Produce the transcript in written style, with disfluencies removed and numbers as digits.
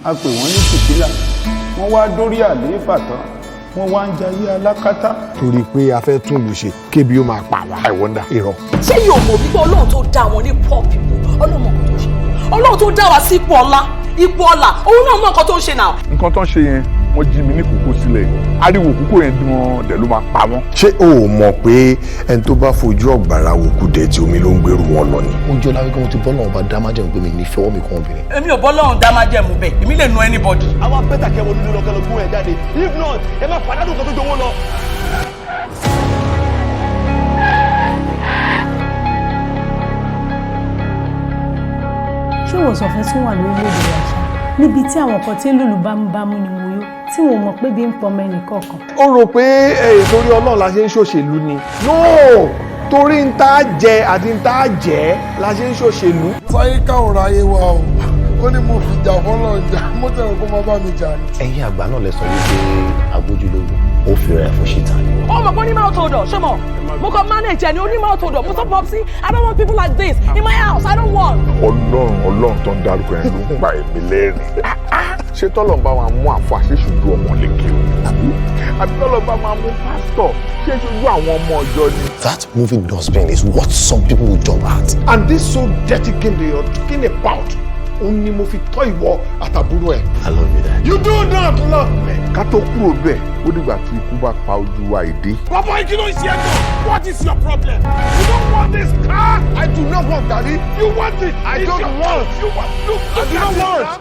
A pè wọ́n ní fìtílà, wọ́n wá dórí àlééfà tán, wọ́n wá ń jayé alákátá. Torí pé a fẹ́ tún ìlú ṣe, kébi ó máa pa wá. I wonder. Irọ́. Ṣé yóò mọ̀ wípé Ọlọ́run tó dá wọn ní poor people, Ọlọ́run mọ̀ nǹkan tó ń ṣe? Ọlọ́run tó dá wa sí ipò ọlá, ipò ọlà, òun náà mọ̀ nǹkan tó ń ṣe náà. Nǹkan tó ń ṣe yẹn, wọ́n jí mi ní kókó sílẹ̀, ariwo kókó yẹn dùn wọn dẹ̀ ló máa pa wọ́n. Ṣé o ò mọ̀ pé ẹni tó bá fojú ọ̀gbàrà wò kúdẹ̀ tí omi ló ń gbèrú wọn lọ ni? Mo jẹ́ ọlá wípé mo ti bọ́ lọ́wọ́ bá dá májẹ̀mú pé mi ní fọwọ́ mi kàn obìnrin. Èmi ò bọ́ lọ́run dá májẹ̀mú bẹ́ẹ̀, èmi lè nu anybody. Àwa better kẹ́ wọnú lọ, kẹ́ lọ gún ẹ̀ jáde. If not, ẹ má pàdánù kan tó jowó lọ. Ṣé ìwòsàn tún wà lórílẹ̀‐èdè wa ṣá, níbi tí àwọn kan tí ń lùlù bámúbámú ni mo yó, tí wọn mọ̀ pé bí ń pọmọ ẹnì kọ̀ọ̀kan? Ó rò pé torí Ọlọ́run la ṣe ń ṣòṣèlú ni. No, torí ń tá jẹ àti ń tá jẹ la ṣe ń ṣòṣèlú. Sáyé káwọn ráyé wa o, ó ní mo fìjà fọlọ́ jà, mo tẹ̀rọ kó má bá mi jà ni. Ẹ̀yin àgbà náà lẹ sọ wípé agbójúlógún ó fi rẹ̀ fún ṣìtá ni. Ó mọ̀ pé ó ní mouth odor, ṣé mọ̀ mo kàn manage ẹ̀ ní ó ní mouth odor. Mo sọ popsi, I don't want people like this in my house, I don't want. Ọlọ́run, Ọlọ́run tó ń dárúkọ yẹn ló ń pa èmi lẹ́rìn. Ṣé tọ́lọ̀ bá máa mú àfọ àṣeṣojú ọmọ lèkè o, àbí tọ́lọ̀ bá máa mú pásítọ̀ ṣéṣojú àwọn ọmọ ọjọ́ ni? That moving dustbin is what some people will jump at. And this so dirty game they are talking about, òun ni mo fi tọ́ ìwọ àtàbúrò ẹ̀. I love you, Dad. You do not love me. Ká tó kúrò bẹ́ẹ̀, ó dìgbà tí ikú bá pa ojú wa ìdí. Bàbá, kí ló ń ṣe ẹ́ gan? What is your problem? You don't want this car? I do not want, Daddy. You want it. I It's don't your want. You want. Look, I do not want.